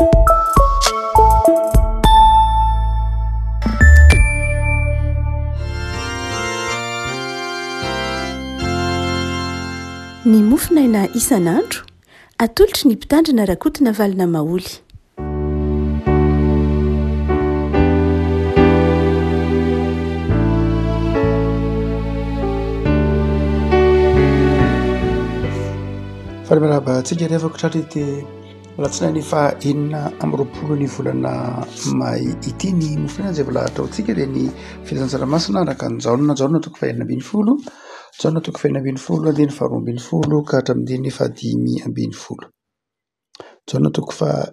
Ny mofonaina isan'andro, atolotry ny Mpitandrina Rakotonavalona Maholy. Faly miarahaba antsika ry havako tratra ity alatsinainy faha 26 ny volana may ity. Ny mofonaina izay voalahatra ho antsika dia ny filazantsara masina araka an'i Jaona, Jaona toko faha 16, Jaona toko faha 16 andininy faha 12 ka hatramin'ny andininy faha 15. Jaona toko faha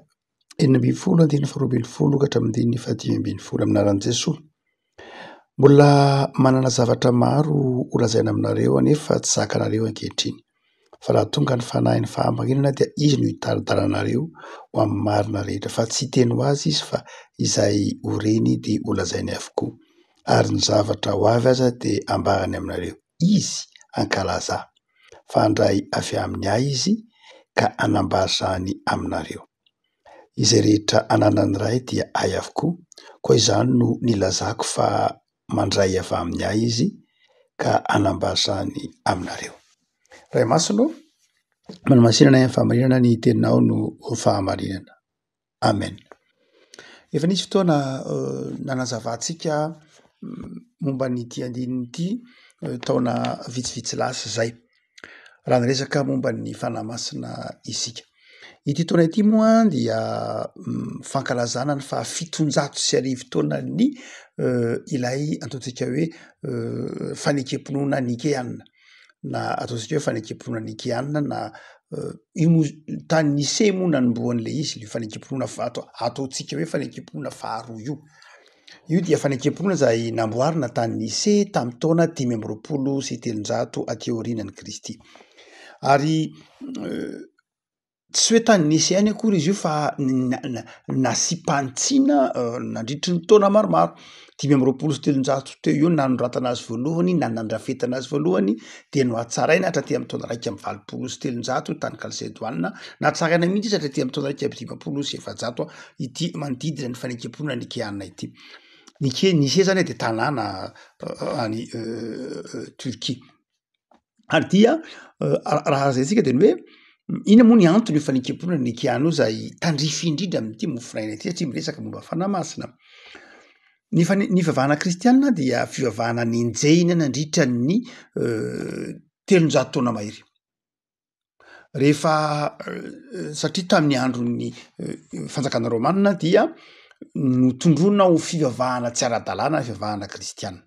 16 andininy faha 12 ka hatramin'ny andininy faha 15 amin'ny anaran'i Jesoa. Mbola manana zavatra maro ho lazaina aminareo anefa tsy zakanareo ankehitriny. Fa raha tonga ny Fanahin'ny fahamarinana dia Izy no hitari-dalana anareo ho amin'ny marina rehetra. Fa tsy hiteny ho azy Izy fa izay ho reny dia ho lazainy avokoa. Ary ny zavatra ho avy aza dia hambarany aminareo. Izy hankalaza Ahy. Fa handray avy aminy Ahy Izy ka hanambara izany aminareo. Izay rehetra ananan'ny Ray dia ahy avokoa, koa izany no nilazako fa mandray avy aminy ahy Izy ka hanambara izany aminareo. Ray Masina ô, manamasinana ahy amin'ny fahamarinana ny teninao no fahamarinana. Amen. Efa nisy fotoana nanazavantsika momba an'ity andininy ity taona vitsivitsy lasa izay. Raha niresaka momba ny Fanahy Masina isika. Ity taona ity moa dia fankalazana ny faha 1700 taonan'ny ilay ataontsika hoe fanekem-pinoana nikeana na ataontsika hoe fanekem-pinoana nikeana na io moa tany Nise moa nanombohan'ilay izy, le fanekem-pinoana faha- ataontsika hoe fanekem-pinoana faharoa io. Io dia fanekem-pinoana izay namboarina tany Nicée tamin'ny taona 325 aty aorianan'i Kristy. Ary tsy hoe tany Nicée ihany akory izy io fa nasiam-panitsiana nandritry ny taona maromaro. 325 teo eo nanoratana azy voalohany na nandrafetana azy voalohany dia nohatsaraina hatraty amin'ny taona 381 tany Kalsedoanina. Natsaraina mihitsy izy hatraty amin'ny taona 451 ity manodidina ny fanekem-pinoana nikeana ity. Nike, Nise zany dia tanàna any Turquie. Ary dia raha lazaintsika de ny hoe inona moa ny antony io fanekem-pinoana nikeana io zay tandrify indrindra amin'ity mofonaina ity satria miresaka momba fanahy masina. Ny fane- ny fivavahana kristianina dia fivavahana nenjehina nandritra ny 300 taona mahery. Rehefa satria tamin'ny andron'ny fanjakana romana dia notondroina ho fivavahana tsy ara-dalàna ny fivavahana kristiana.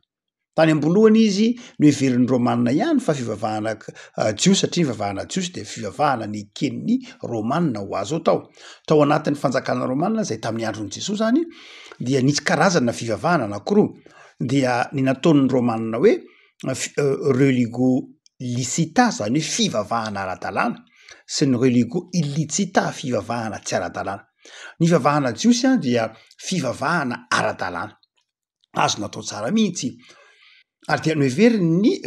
Tany am-boalohany izy noheverin'ny romana ihany fa fivavahana jiosy satria ny fivavahana jiosy dia fivavahana neken'ny romana ho azo atao. Tao anatin'ny fanjakana romana izay tamin'ny andron'i Jesoa zany dia nisy karazana fivavahana anankiroa, dia ny nataon'ny romana hoe religo licita zany hoe fivavahana ara-dalàna sy ny religo illicita fivavahana tsy ara-dalàna. Ny fivavahana jiosy a dia fivavahana ara-dalàna, azo natao tsara mihitsy ary dia noheverin'ny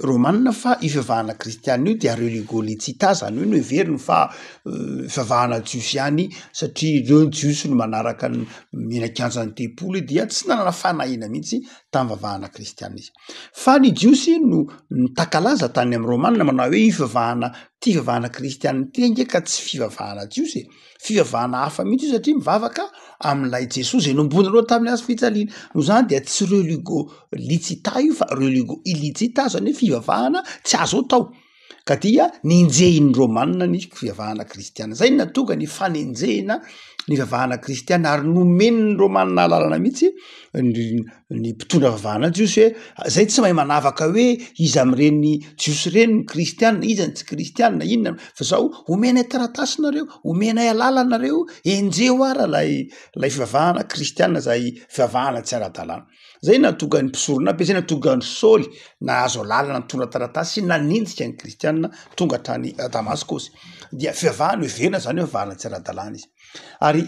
rômanina fa io fivavahana kristianina io dia religo licita zany hoe noheveriny fa fivavahana jiosy ihany satria ireo ny jiosy no manaraka ny eny an-kianjan'ny tempoly dia tsy nanana fanahiana mihitsy tamin'ny fivavahana kristianina izy. Fa ny Jiosy no nitakalaza tany amin'ny Romana manao hoe io fivavahana ity fivavahana kristianina ity ange ka tsy fivavahana jiosy e, fivavahana hafa mihitsy io satria mivavaka amin'ilay Jesoa izay nombonareo tamin'ny hazo fijaliana. Noho izany dia tsy religo licita io fa religo illicita, izany hoe fivavahana tsy azo atao. Ka dia nenjehin'ny Romana ny fivavahana kristiana. Zay no nahatonga ny fanenjehina ny fivavahana kristiana ary nomen'ny Romana alalana mihitsy ny ny mpitondra fivavahana jiosy hoe zay tsy mahay manavaka hoe iza amin'ireny jiosy ireny ny kristiana, iza ny tsy kristiana, inona fa zao omenay taratasy nareo, omenay alalana nareo, enjeho ara lay lay fivavahana kristiana zay fivavahana tsy ara-dalàna. Zay nahatonga ny mpisorona be, zay nahatonga an'i Saoly nahazo alalana nitondra taratasy nanenjika ny kristianina tonga hatrany Damaskosy. Dia fivavahana heverina zany hoe fivavahana tsy ara-dalàna izy. Ary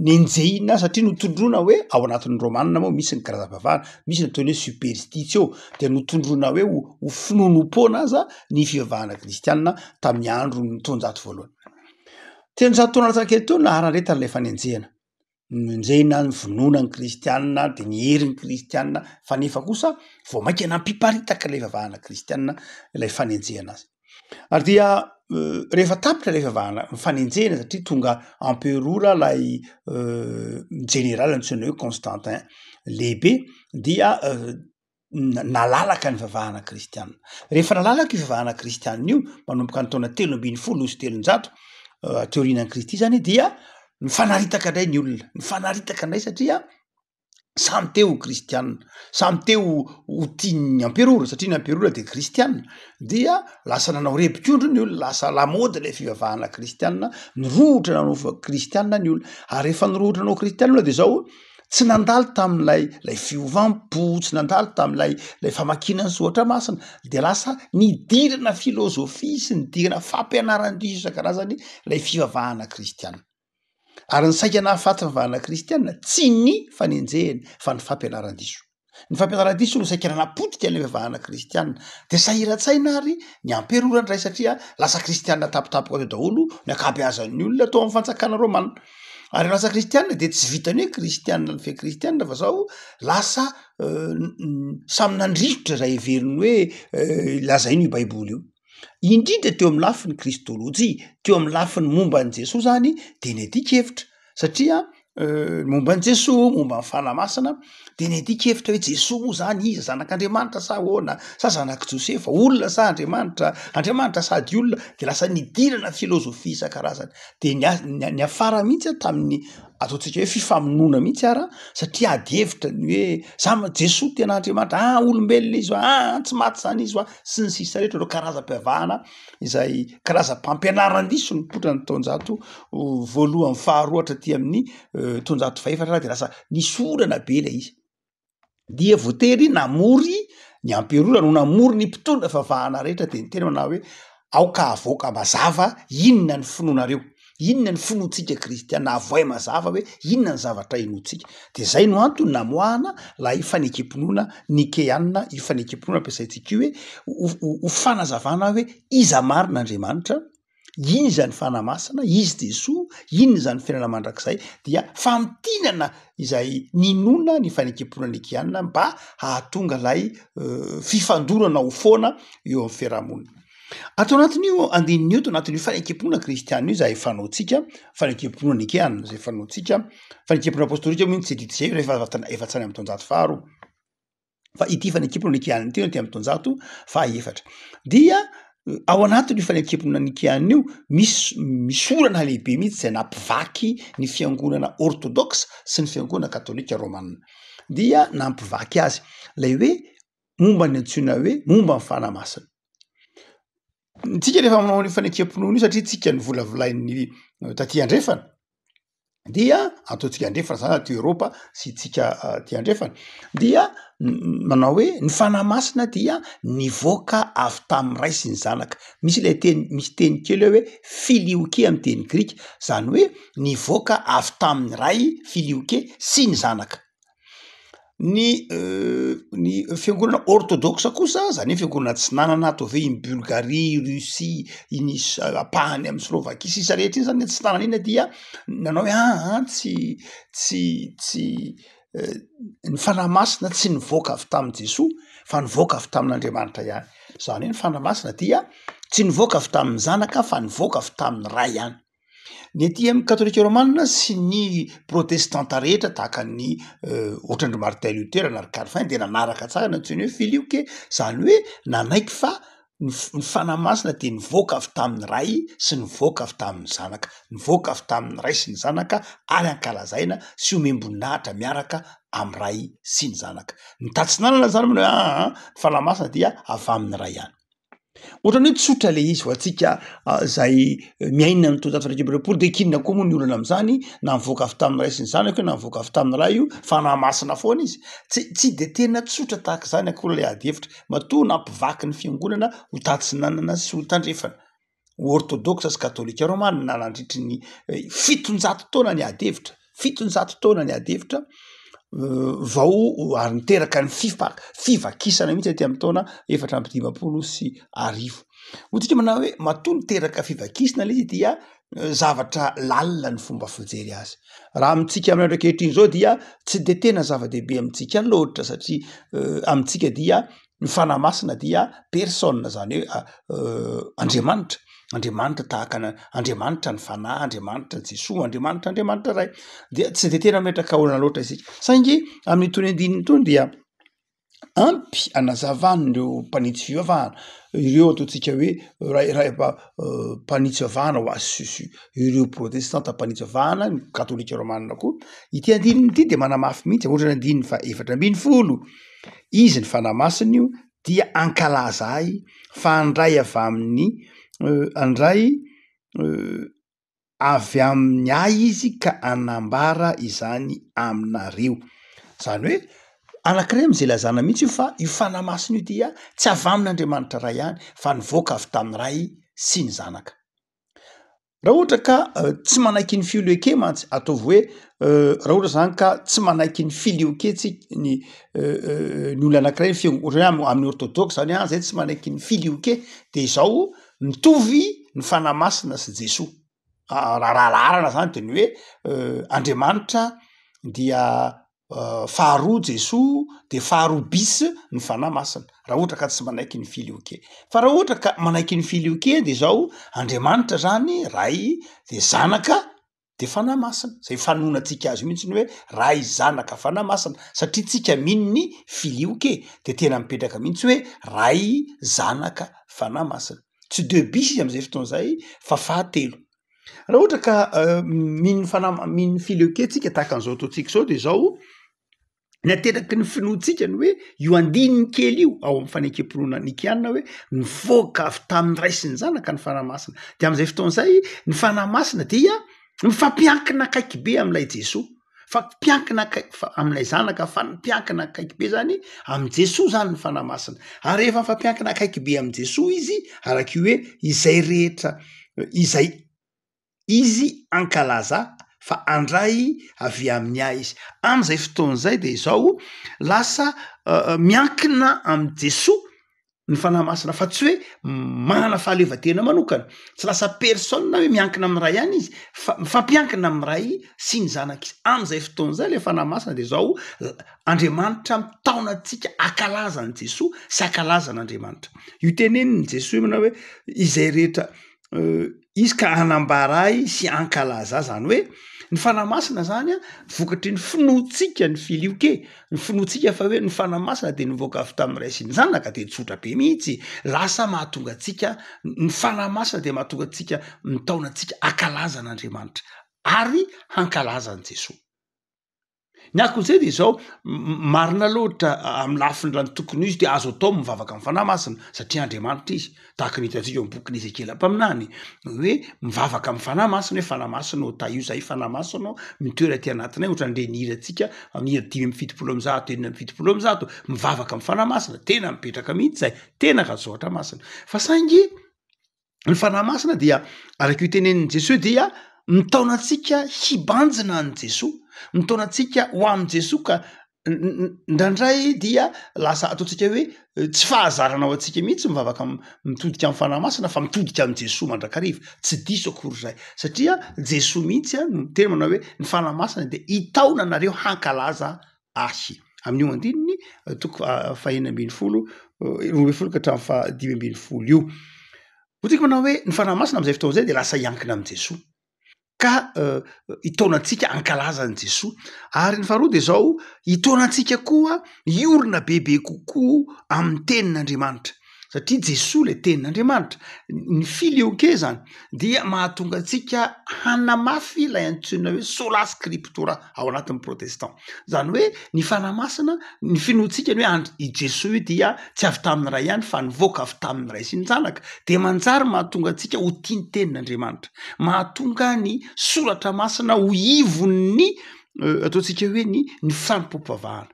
nenjehina satria notondroina hoe ao anatin'ny Romana moa misy ny karazam-pivavahana, misy ny ataony hoe superstitio, dia notondroina hoe ho finoanoam-poana aza ny fivavahana kristianina tamin'ny andron'ny taonjato voalohany. 300 taona latsaka kely teo no naharetan'ilay fanenjehana. Nenjehina, novonoina ny kristianina, de niery ny kristianina, fa nefa kosa vao mainka nampiparitaka ilay fivavahana kristianina ilay fanenjehana azy. Ary dia rehefa tapitra ilay fivavahana, ny fanenjehana satria tonga emperora ilay jeneraly antsoina hoe Constantin lehibe dia nalalaka ny fivavahana kristiana. Rehefa nalalaka io fivavahana kristiana io, manomboka ny taona 313 aty aorianan'i Kristy zany dia nifanaritaka indray ny olona, nifanaritaka indray satria samy te ho kristiana, samy te ho ho tian'ny amperora satria ny amperora de kristiana, dia lasa nanao rebik'ondry ny olona, lasa lamaody lay fivavahana kristiana, nirohotra nanao fa- kristiana ny olona, ary rehefa nirohotra nanao kristiana ny olona de zao tsy nandalo tamin'ilay lay fiovam-po, tsy nandalo tamin'ilay lay famakiana ny soratra masina, de lasa nidirana filôzôfia sy nidirana fampianaran-diso isan-karazany lay fivavahana kristiana. Ary ny saika nahafaty fivavahana kristiana tsy ny fanenjehana fa ny fampianaran-diso. Ny fampianaran-diso no saika nanapotika ny fivavahana kristiana. De sahiran-tsaina ary ny amperora indray satria lasa kristiana tampotampoka teo daholo ny ankabeazan'ny olona tao amin'ny fanjakana romana. Ary lasa kristiana de tsy vitan'ny hoe kristiana ny fe kristiana fa zao lasa samy nandrirotra zay heveriny hoe lazain'io baiboly io. Indrindra teo amin'ny lafiny kristolojia, teo amin'ny lafiny momba an'i Jesoa zany de niadiaka hevitra satria momba an'i Jesoa, momba ny Fanahy Masina de niadiaka hevitra hoe Jesoa moa zany iza, zanak'Andriamanitra sa ahoana, sa zanak'i Josefa, olona sa Andriamanitra, Andriamanitra sady olona, de lasa nidirana filôzôfia isan-karazany, de nia- niafara mihitsy aho tamin'ny ataontsika hoe fifamonoana mihitsy ara satria ady hevitra ny hoe za ma- Jesoa tena Andriamanitra, ah olombelona izy ah tsy maty zany izy hoa, sy ny sisa rehetra, ireo karazam-pivavahana izay karazam-pampianaran-diso nipoitra ny taonjato voalohany faharoa hatraty amin'ny taonjato fahefatra de lasa nisy olana be ilay izy, dia voatery namory ny amperora no namory ny mpitondra fivavahana rehetra de niteny manao hoe aoka havoaka mazava inona ny finoanareo, inona ny finoantsika kristiana, avoay mazava hoe inona ny zavatra inoantsika, de zay no antony namoahana lay fanekem-pinoana nikeana, io fanekem-pinoana ampiasaintsika io hoe ho fanazavana hoe iza marina Andriamanitra, iza ny Fanahy Masina, izy Jesoa, inona izany fiainana mandrakizay, dia famintinana izay ninoana ny fanekem-pinoana nikeana mba hahatonga lay fifandonana ho foana eo amin'ny fiarahamonina. Ato anatin'io andininy io, ato anatin'io fanekem-pinoana kristiana io izay fanaontsika, fanekem-pinoana nikeana izay fanaontsika, fanekem-pinoana apôstôlika moa iny tsy tadidy izay rehefa efa tsy any amin'ny taonjato faharoa, fa ity fanekem-pinoana nikeana ity no aty amin'ny taonjato fahaefatra. Dia ao anatin'io fanekem-pinoana nikeana io, misy misy olana lehibe mihitsy izay nampivaky ny fiangonana ôrtôdôksa sy ny fiangonana katôlika rômanina, dia nampivaky azy ilay hoe momba ny antsoina hoe momba ny Fanahy Masina. Tsika rehefa manao an'io fanekem-pinoana io satria tsika novolavolain'ny taty andrefana dia ataontsika andrefana zany aty Eoropa sy tsika aty andrefana dia manao hoe ny Fanahy Masina dia nivoaka avy tamin'ny Ray sy ny Zanaka. Misy ilay teny, misy teny kely eo hoe filioke amin'ny teny grika, zany hoe nivoaka avy tamin'ny Ray filioke sy ny Zanaka. Ny ny fiangonana ôrtôdôksa kosa, zany hoe fiangonana atsinanana ataovy hoe iny Bulgarie, Russie, iny s- ampahany amy Slovaquie sisa rehetra iny zany ny atsinanana iny dia nanao hoe aa tsy tsy tsy ny Fanahy Masina tsy nivoaka avy tamin'i Jesoa fa nivoaka avy tamin'Andriamanitra ihany, zany hoe ny Fanahy Masina dia tsy nivoaka avy tamin'ny Zanaka fa nivoaka avy tamin'ny Ray ihany. Ny aty amin'ny katolika romana sy ny protestanta rehetra tahaka ny ohatran-dry Martin Luther na ry Calvin dia nanaraka tsara ny antsoiny hoe filioke, zany hoe nanaiky fa ny f- ny Fanahy Masina dia nivoaka avy tamin'ny Ray sy nivoaka avy tamin'ny Zanaka, nivoaka avy tamin'ny Ray sy ny Zanaka ary ankalazaina sy omem-boninahitra miaraka amin'ny Ray sy ny Zanaka. Ny tatsinanana zany manao hoe aa ny Fanahy Masina dia avy amin'ny Ray ihany. Ohatran'ny hoe tsotra le izy ho antsika zay miaina ny taonjato 21 de k'inona koa moa ny olana am'zany na nivoaka avy tamin'ny ray sy ny zanaka io na nivoaka avy tamin'ny ray io, fanahy masina foana izy, tsy tsy de tena tsotra tahaka izany akory le ady hevitra, matoa nampivaky ny fiangonana ho tatsinanana sy ho tandrefana. Ôrtôdôksa sy katôlika rômanina nandritry ny 700 taona ny ady hevitra, 700 taona ny ady hevitra vao ary niteraka ny fifa- fivakisana mihitsy aty amin'ny taona 1054. Hoy tsika manao hoe matoa niteraka fivakisana le izy dia. zavatra lalina ny fomba fijery azy. Raha amintsika amin'ny andro ankehitriny izao dia tsy de tena zava-dehibe amintsika loatra satria amintsika dia ny fanahy masina dia personne zany hoe Andriamanitra, Andriamanitra tahaka an' Andriamanitra ny fanahy, Andriamanitra Jesoa, Andriamanitra Andriamanitra Ray, dia tsy de tena mametraka olana loatra isika saingy amin'itony andininy itony dia ampy anazavan'ireo mpanitsy fivavahana, ireo ataontsika hoe ray ray mpanitsy fivavahana ho azy sy ireo protestanta mpanitsy fivavahana, ny katolika romana koa, ity andininy ity de manamafy mihitsy ohatra ny andininy faha 14, izy ny fanahy masina io dia hankalaza ahy fa handray avy amin'ny handray avy amin'ny ahy izy ka hanambara izany aminareo. Izany hoe anankiray amin'izay ilazana mihitsy io fa io Fanahy Masina io dia tsy avy amin'Andriamanitra Ray ihany fa nivoaka avy tamin'ny Ray sy ny Zanaka. Raha ohatra ka tsy manaiky ny filioke mantsy, ataovy hoe raha ohatra zany ka tsy manaiky ny filioke tsika ny ny olona anankiray ny fiango- ohatra hoe amin'ny orthodoxe zany an, zay tsy manaiky ny filioke de izao mitovy ny Fanahy Masina sy Jesoa. Raha laharana zany de ny hoe Andriamanitra dia faharoa Jesoa de faharoa bis ny Fanahy Masina, raha ohatra ka tsy manaiky ny filioke. Fa raha ohatra ka manaiky ny filioke de zao Andriamanitra zany Ray de Zanaka de Fanahy Masina, zay fanononantsika azy io mihitsy ny hoe Ray Zanaka Fanahy Masina satria tsika mino ny filioke de tena mipetraka mihitsy hoe Ray Zanaka Fanahy Masina, tsy deux bis izy am'zay fotoana zay fa fahatelo. Raha ohatra ka mino ny fanahy mino ny filioke tsika tahaka an'izao ataontsika izao de zao, ny ateraky ny finoantsika ny hoe io andininy kely io ao amin'ny fanekem-pinoana nikianina hoe nivoaka avy tamin'ny Ray sy ny Zanaka ny Fanahy Masina, de am'izay fotoana izay ny Fanahy Masina dia mifampiankina akaiky be amin'ilay Jesoa, fampiankina akaiky fa amin'ilay Zanaka fa mpiankina akaiky be zany amin'i Jesoa zany ny Fanahy Masina, ary rehefa mifampiankina akaiky be amin'i Jesoa izy arak'io hoe izay rehetra izay izy hankalaza fa handray avy amin'ny ahy izy. Amin'izay fotoana izay de izao lasa miankina amin'i Jesoa ny Fanahy Masina fa tsy hoe manana fahaleovantena manokana, tsy lasa personne hoe miankina amin'ny Ray ihany izy fa mifampiankina amin'ny Ray sy ny Zanaka izy. Amin'izay fotoana izay le Fanahy Masina de izao Andriamanitra mitaona antsika hankalaza an'i Jesoa sy hankalaza an'Andriamanitra. Io tenenin'i Jesoa io manao hoe izay rehetra izy ka hanambara ahy sy hankalaza ahy, zany hoe ny Fanahy Masina zany a vokatry ny finoantsika ny filioke, ny finoantsika fa hoe ny Fanahy Masina de nivoaka avy tamin'ny Ray sy ny Zanaka de tsotra be mihitsy, lasa mahatonga antsika ny Fanahy Masina de mahatonga antsika mitaona antsika hankalaza an'Andriamanitra ary hankalaza an'i Jesoa. Ny akon'izay de izao, marina loatra amin'ny lafiny raha ny tokony ho izy de azo atao mivavaka amin'ny Fanahy Masina satria Andriamanitra izy, tahaka ny hitantsika eo amin'ny bokin'i Ezekiela mpaminany hoe mivavaka amin'ny Fanahy Masina hoe Fanahy Masina ô tahio zahay Fanahy Masina ô mitoera aty anatinay ohatran'ireny hirantsika amin'ny hira 175 176 mivavaka amin'ny Fanahy Masina, tena mipetraka mihitsy zay, tena ara-tsoratra masina fa saingy Ny Fanahy Masina dia araka io tenenin'i Jesoa io dia mitaona antsika hibanjina an'i Jesoa, mitaona antsika ho amin'i Jesoa ka indraindray dia lasa ataontsika hoe tsy fahazarana ho antsika mihitsy mivavaka mitodika amin'ny Fanahy Masina fa mitodika amin'i Jesoa mandrakariva, tsy diso akory izay satria Jesoa mihitsy no miteny manao hoe ny Fanahy Masina dia hitaona anareo hankalaza ahy. Amin'io andininy toko fahenina ambin'ny folo, 12 ka hatramin'ny faha 15 io. Hoy tsika manao hoe ny Fanahy Masina amin'izay fotoana izay dia lasa hiankina amin'i Jesoa ka hitaona antsika hankalaza an'i Jesoa. Ary ny faharoa dia izao, hitaona antsika koa hiorina bebe kokoa amin'ny tenin'Andriamanitra. Satria Jesoa ilay tenin'Andriamanitra. Ny filioke zany dia mahatonga antsika hanamafy ilay antsoina hoe sola scriptura ao anatin'ny protestant. Zany hoe ny Fanahy Masina, ny finoantsika ny hoe and- i Jesoa io dia tsy avy tamin'ny Ray ihany fa nivoaka avy tamin'ny Ray sy ny Zanaka, dia manjary mahatonga antsika ho tia ny tenin'Andriamanitra. Mahatonga ny soratra masina ho ivon'ny ataontsika hoe ny ny fanompoam-pivavahana.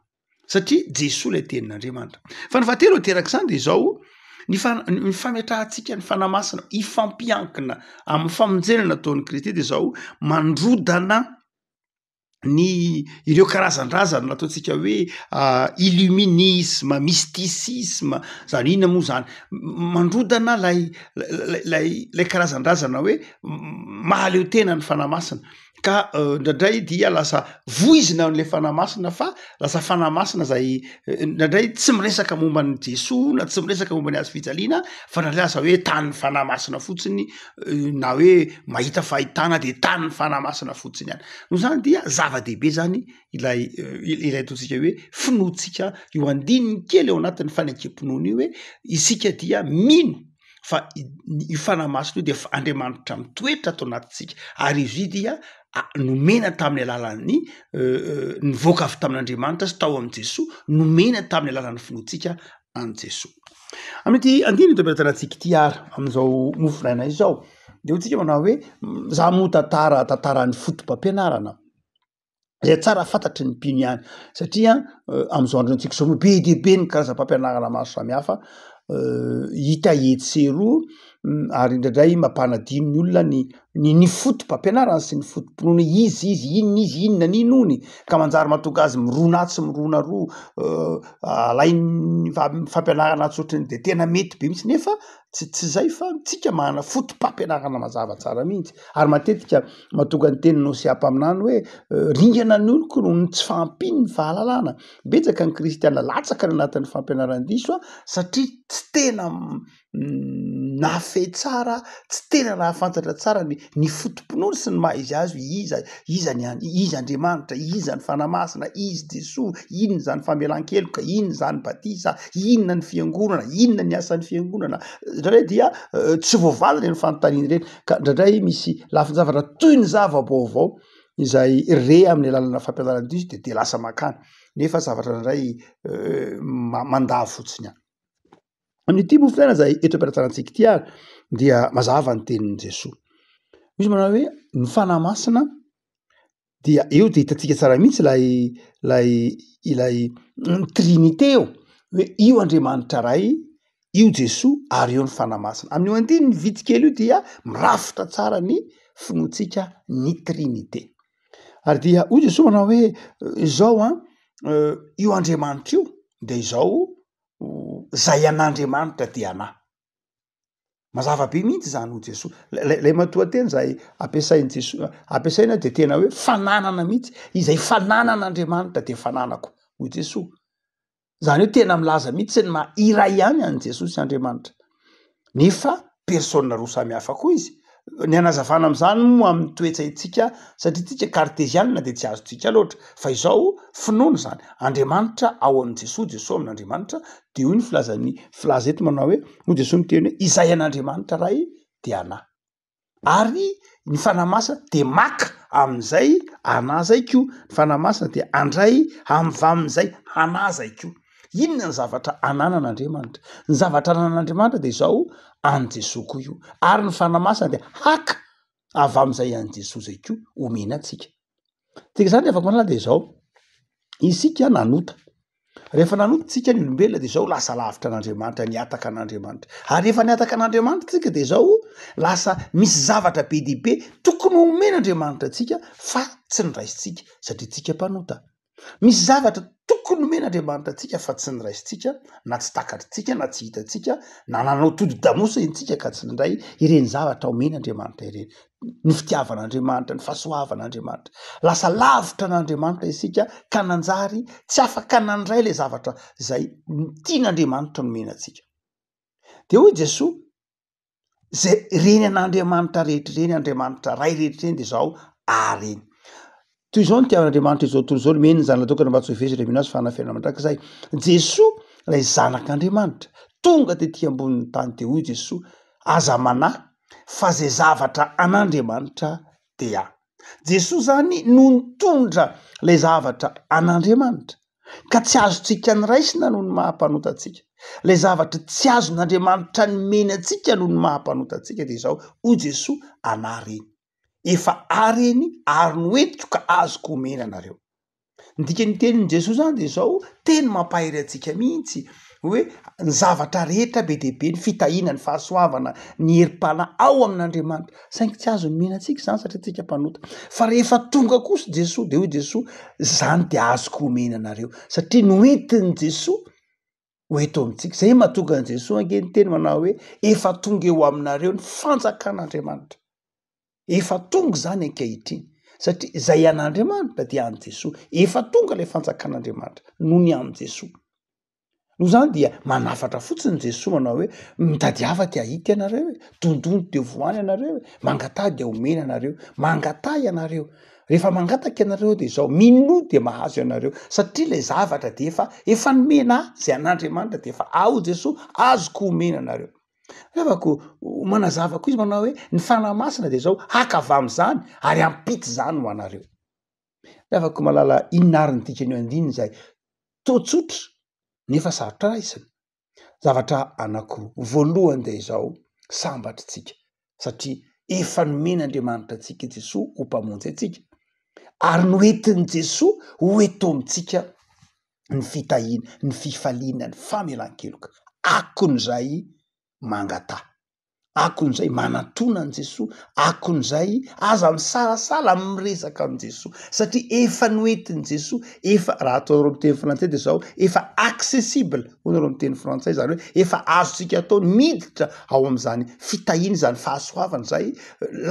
Satria Jesoa ilay tenin'Andriamanitra. Fa ny fahatelo aterak'izany dia izao, ny fa- ny fametrahantsika ny Fanahy Masina hifampiankina amin'ny famonjena nataon'i Kristy dia izao, mandrodana. Ny ireo karazan-drazana nataontsika hoe illuminisme, mysticisme, zany hoe inona moa zany? Mandrodana lay lay lay karazan-drazana hoe mahaleo tena ny fanahy masina ka indraindray dia lasa voizina am'le fanahy masina fa lasa fanahy masina zay indraindray tsy miresaka momba an'i Jesoa na tsy miresaka momba ny hazo fijaliana fa indraindray lasa hoe tanin'ny fanahy masina fotsiny na hoe mahita fahitana de tanin'ny fanahy masina fotsiny ihany. Noho izany dia zava-dehibe zany ilay ilay ataontsika hoe finoantsika io andininy kely ao anatin'ny fanekem-pinoana io hoe isika dia mino fa io fanahy masina io dia efa Andriamanitra mitoetra ato anatintsika ary izy io dia nomena tamin'ny alalan'ny nivoaka avy tamin'Andriamanitra sy tao amin'i Jesoa, nomena tamin'ny alalan'ny finoantsika an'i Jesoa. Amin'ity andininy eto am-pelatanantsika ity ary amin'izao mofonaina izao de hoy tsika manao hoe za moa tantara tantaran'ny foto-pampianarana izay tsara fantatry ny mpino ihany satria amin'izao androntsika izao moa be dia be ny karazam-pampianarana maro samihafa hita etsy sy eroa ary indraindray mampanadino ny olona ny ny ny foto-pampianarana sy ny foto-pinoana iza izy, inona izy, inona ny inoany ka manjary mahatonga azy mirona atsy mirona aroa alain'ny fampianarana atsy ohatrany de tena mety be mihitsy nefa tsy tsy zay fa tsika manana foto-pampianarana mazava tsara mihitsy ary matetika mahatonga ny tenin'i Hosea mpaminany hoe ringana ny oloko noho ny tsy fahampian'ny fahalalana, betsaka ny kristiana latsaka any anatin'ny fampianaran-diso a satria tsy tena nahafehy tsara, tsy tena nahafantatra tsara ny ny foto-pinoany sy ny maha izy azy hoe iza iza ny an- iza Andriamanitra, iza ny Fanahy Masina, iza Jesoa, inona izany famelan-keloka, inona izany batisa, inona ny fiangonana, inona ny asan'ny fiangonana. Indraindray dia tsy voavaly ireny fanontaniana ireny ka indraindray misy lafin-javatra toy ny zava-baovao izay re amin'ny alalanà fampianaran-diso de de lasa mankany nefa zavatra indraindray mandà fotsiny ihany. Amin'ity mofo fiainana izay eto am-pelatanantsika ity ary dia mazava ny tenin'i Jesoa. Izy manao hoe ny Fanahy Masina dia eo dia hitantsika tsara mihitsy ilay ilay ilay trinite eo hoe io Andriamanitra Ray, io Jesoa ary eo ny Fanahy Masina. Amin'io andininy vitsy kely io dia mirafitra tsara ny finoantsika ny trinite. Ary dia hoy Jesoa manao hoe izao an, io Andriamanitra io dia izao zay an'Andriamanitra dia anah. Mazava be mihitsy zany hoy Jesoa. Lay matoanteny zay ampiasain'i Jesoa, ampiasaina de tena hoe fananana mihitsy, izay fananan'Andriamanitra de fananako hoy Jesoa. Zany hoe tena milaza mihitsy ny maha iray ihany an'i Jesoa sy Andriamanitra. Nefa personne roa samy hafa koa izy. Ny hanazavana amin'izany moa amin'ny toe-tsaintsika satria tsika kartezianina dia tsy azontsika loatra fa izao finoana izany, Andriamanitra ao amin'i Jesoa, Jesoa amin'Andriamanitra, dia hoy ny filazan'ny filaza eto manao hoe, hoy Jesoa miteny hoe izay an'Andriamanitra Ray dia anà. Ary ny Fanahy Masina dia maka amin'izay anà zay koa, ny Fanahy Masina dia handray amin'izay anà zay koa. Inona ny zavatra ananan'Andriamanitra? Ny zavatra ananan'Andriamanitra dia izao, an'i Jesoa koa io. Ary ny Fanahy Masina dia haka avy amin'izay an'i Jesoa izay koa omena antsika. Tsika izany rehefa manala dia izao, isika nanota. Rehefa nanota tsika ny olombelona dia izao lasa lavitra an'Andriamanitra, nihataka an'Andriamanitra. Ary rehefa nihataka an'Andriamanitra tsika dia izao lasa misy zavatra be dia be tokony homen'Andriamanitra antsika fa tsy noraisintsika satria tsika mpanota. Misy zavatra tokony nomen'Andriamanitra antsika fa tsy noraisintsika, na tsy takatritsika, na tsy hitantsika, na nanao todi-damosina isika ka tsy nandray ireny zavatra omen'Andriamanitra ireny. Ny fitiavan'Andriamanitra, ny fahasoavan'Andriamanitra. Lasa lavitra an'Andriamanitra isika ka nanjary tsy afaka nandray ilay zavatra izay tian'Andriamanitra nomena antsika. Dia hoy Jesoa, zay reny an'Andriamanitra rehetra ireny, Andriamanitra Ray rehetra ireny de zao ary eny. Toy izao ny tiavan'Andriamanitra izao tontolo izao, nomeny ny Zanany tokana mba tsy ho very izay mino Azy fa hanana fiainana mandrakizay. Jesoa ilay Zanak'Andriamanitra, tonga tety ambonin'ny tany de hoy Jesoa, aza manahy fa zay zavatra an'Andriamanitra dia. Jesoa zany no nitondra ilay zavatra an'Andriamanitra. ka tsy azontsika noraisina noho ny maha mpanota antsika. Ilay zavatra tsy azon'Andriamanitra nomeny antsika noho ny maha mpanota antsika dia izao, hoy Jesoa, anà reny. Efa ahy reny ary noentiko ka azoko omena anareo. Ny dikan'ny tenin'i Jesoa izany dia izao, teny mampahery antsika mihitsy. Hoe ny zavatra rehetra be dia be, ny fitahiana, ny fahasoavana, ny herim-panahy ao amin'Andriamanitra. Saingy tsy azo nomena antsika izany satria tsika mpanota. Fa rehefa tonga kosa Jesoa de hoy Jesoa, zany de azoko omena anareo. Satria noentin'i Jesoa ho eto amintsika. Zay mahatonga an'i Jesoa ange niteny manao hoe efa tonga eo aminareo ny fanjakan'Andriamanitra. Efa tonga izany ankehitriny satria izay an'Andriamanitra dia an'i Jesoa. Efa tonga ilay fanjakan'Andriamanitra noho ny amin'i Jesoa. Noho izany dia manafatra fotsiny Jesoa manao hoe mitadiava dia hahita ianareo e, dondony dia voany ianareo e, mangataha dia omena ianareo, mangataha ianareo. Rehefa mangataka ianareo dia izao, minoa dia mahazo ianareo satria ilay zavatra dia efa efa nomena ahy, izay an'Andriamanitra dia efa ao Jesoa, azoko omena anareo. Revako manazava koa izy manao hoe ny Fanahy Masina dia izao, haka avy amin'izany ary hampita izany ho anareo. Revako malala, inona ary ny dikan'io andininy izay toa tsotra nefa sarotra raisina? Zavatra anankiroa. Voalohany dia izao, sambatra isika satria efa nomen'Andriamanitra antsika i Jesoa ho Mpamonjy antsika ary noentin'i Jesoa ho eto amintsika ny fitahiana, ny fifaliana, ny famelan-keloka. Akon'izay mangataha, akon'izay manatona an'i Jesoa, akon'izay aza misalasala miresaka amin'i Jesoa satria efa noentin'i Jesoa, efa raha ataonareo amin'ny teny frantsay dia izao, efa accessible hoy nareo amin'ny teny frantsay, izany hoe efa azontsika atao ny miditra ao amin'izany fitahiana izany fahasoavana izay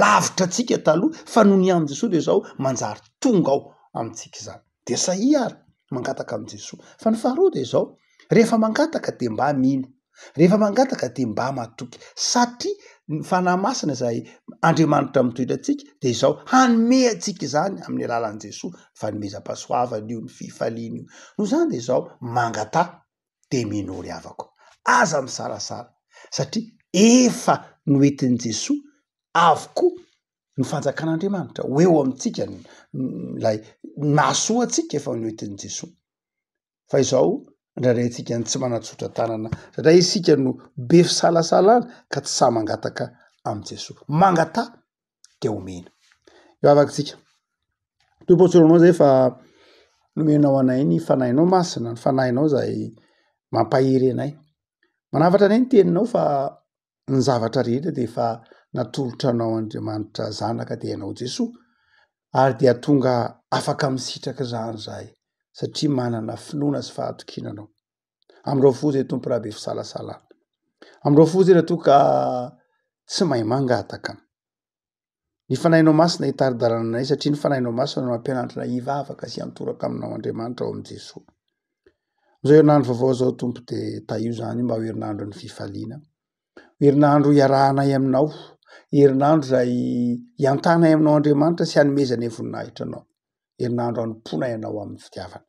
lavitra antsika taloha fa noho ny amin'i Jesoa dia izao manjary tonga ao amintsika izany. Dia sahia ary mangataka amin'i Jesoa. Fa ny faharoa dia izao, rehefa mangataka dia mba mino, rehefa mangataka dia mba matoky, satria ny Fanahy Masina izay Andriamanitra mitoetra antsika dia izao, hanome antsika izany amin'ny alalan'i Jesoa, fanomezam-pahasoavana io, ny fifaliana io. Noho izany dia izao, mangataha dia minoa ry havako. Aza misalasala, satria efa noentin'i Jesoa avokoa ny fanjakan'Andriamanitra ho eo amintsika ilay mahasoa antsika efa noentin'i Jesoa. Fa izao indraindray antsika ny tsy manatsotra tanana, indraindray isika no be fisalasalana ka tsy sahy mangataka amin'i Jesoa. Mangataha dia omena. Hivavaka isika. Tompo ô, tsoranao izay fa nomenao anay ny fanahinao masina, ny fanahinao izay mampahery anay. Manafatra anay ny teninao fa ny zavatra rehetra dia efa natolotra anao Andriamanitra Zanaka dia ianao Jesoa ary dia tonga afaka misitraka izany izahay satria manana finoana sy fahatokiana anao. Amin'ireo fo izay Tompo raha be fisalasalana. Amin'ireo fo izay raha toa ka tsy mahay mangataka. Ny Fanahinao Masina hitari-dalana anay satria ny Fanahinao Masina no mampianatra anay hivavaka sy hiantoraka aminao Andriamanitra ao amin'i Jesoa. Izao herinandro vaovao izao Tompo dia tahio izany mba ho herinandron'ny fifaliana. Herinandro hiarahanay aminao, herinandro izay hiantanay aminao Andriamanitra sy hanomezanay voninahitra anao. Herinandro hanompoanay anao amin'ny fitiavana.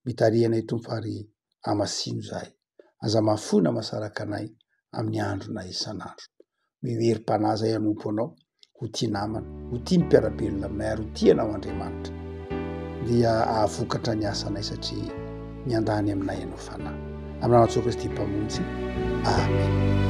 Mitariha anay Tompo ary hamasino izahay. Aza mahafoy na mahasaraka anay amin'ny andronay isan'andro. Omeo herim-panahy izay hanompo Anao, ho tia namana, ho tia ny mpiara-belona aminay ary ho tia Anao Andriamanitra. Dia hahavokatra ny asanay satria miandany aminay Ianao Fanahy. Amin'ny anaran'i Jesoa Kristy Mpamonjy. Amen.